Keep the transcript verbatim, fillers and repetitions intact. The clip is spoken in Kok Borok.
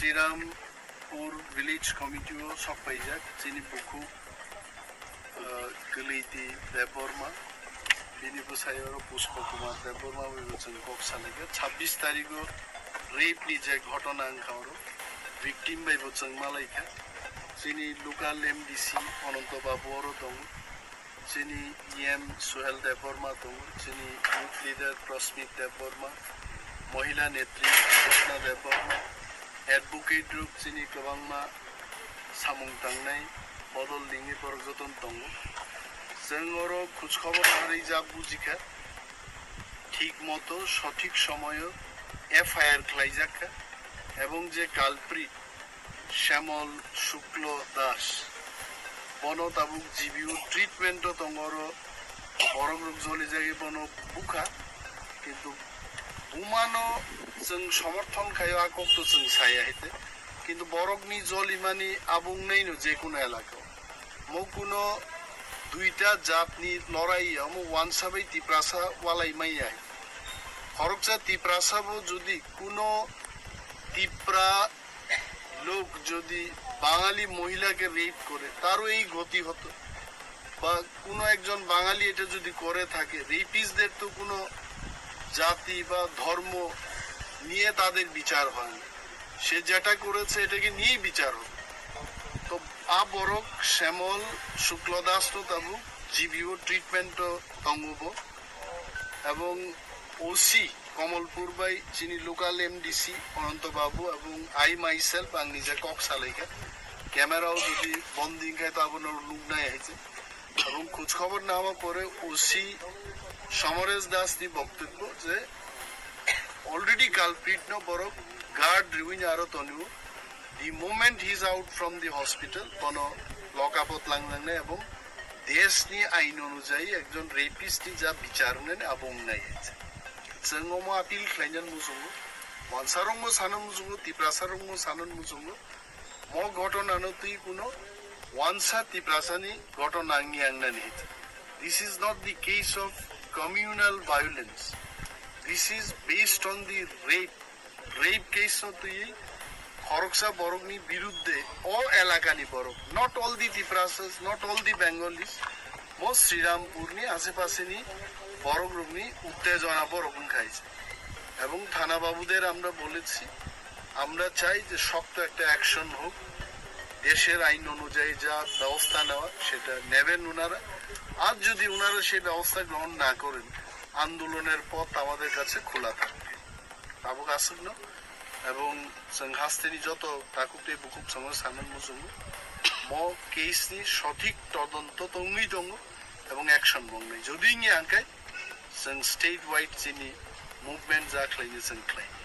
Srirampur Village Committee o sok paijak chini bukhuk, ah, Kwlwiti Debbarma, bini bwsai oro Pushpa Kumar Debbarma bai bo chwng kok salaikha. Chhabbish tarigo rape ni je ghotona wngkha oro, victim bai bo chwng malaikha. Chini local M D C Ananto Babu oro tongo. Chini E M Suhel Debbarma tongo, chini youth leader Prasmit Debbarma, mohila netri Ratna Debbarma, advocate rok chini kwbangma samung tangnai bodol lingwi borok jotono tongo. Chwng oro khujkhobor narwi jak bujikha, thik moto sothik somoyo F I R khlaijakha ebong je culprit Shyamol Shukla Das. Bono tabuk G B O treatment o tongo oro, borok rok joli jagwi bono bukha, kintu bumano chwng somorthon khaio, a kokto chwng saya hete, kintu borokni jolimani abo wngnaino je kuno elaka o. Mo kuno duita jatni lorai ya, omo wansa bai Tiprasa walai manya. Khoroksa Tiprasa bo jodi kuno Tipra লোক যদি বাঙালি মহিলাকে রেপ করে, তারও এই গতি হতো। বা কোনো একজন বাঙালি এটা যদি করে থাকে, রেপিস্টদের তো কোনো জাতি বা ধর্ম নিয়ে তাদের বিচার হয় না। সে যেটা করেছে, এটাকে নিয়েই বিচার হবে। তো আ বরক শ্যামল শুক্লদাস তো তাবু জিবিও ট্রিটমেন্টও তঙ্গব এবং ওসি Kamalpur bai chini local M D C Ananto Babu এবং I myself ang nije kok salaikha. Camera o jodi bondi wngkha to abono nuknai hai se. Ebong khujkhobor nama pore O C Somoresh Das ni boktobyo je already culprit no borok guard riwini aro tonio. The moment he is out from the hospital, bono lock up o tlangnangnai ebong desh ni ain onujai ekjon rapist ni ja bichar wngnani abo wngnai. Chwng omo appeal khlainani muchungo, wansarokno sanani muchungo, Tiprasarokno sanani muchungo. Mo ghotona no twi kuno wansa Tiprasa ni ghotona wngya wngnani. This is not the case of communal violence. This is based on the rape. Rape case no twi khoroksa borok ni birudde o elaka ni borok, not all the Tiprasas, not all the Bengalis, mo Srirampur ni asepase ni borok rok ni uttejona borok wngkha. Ebong thana babuder amra bolechi, আমরা চাই যে শক্ত একটা অ্যাকশন হোক, দেশের আইন অনুযায়ী যা ব্যবস্থা নেওয়া সেটা নেবেন ওনারা। আর যদি ওনারা সেই ব্যবস্থা গ্রহণ না করেন, আন্দোলনের পথ আমাদের কাছে খোলা থাকবে। Tabuk aswkno, ebong chwng hasteni joto takhuk tei bukhuk chwngno sanani muchungo, mo case ni sothik todonto tongwi tongo ebong action bo wngnai. Jodi wngya hwnkhe chwng state wide chini movement ja khlaino chwng khlainai.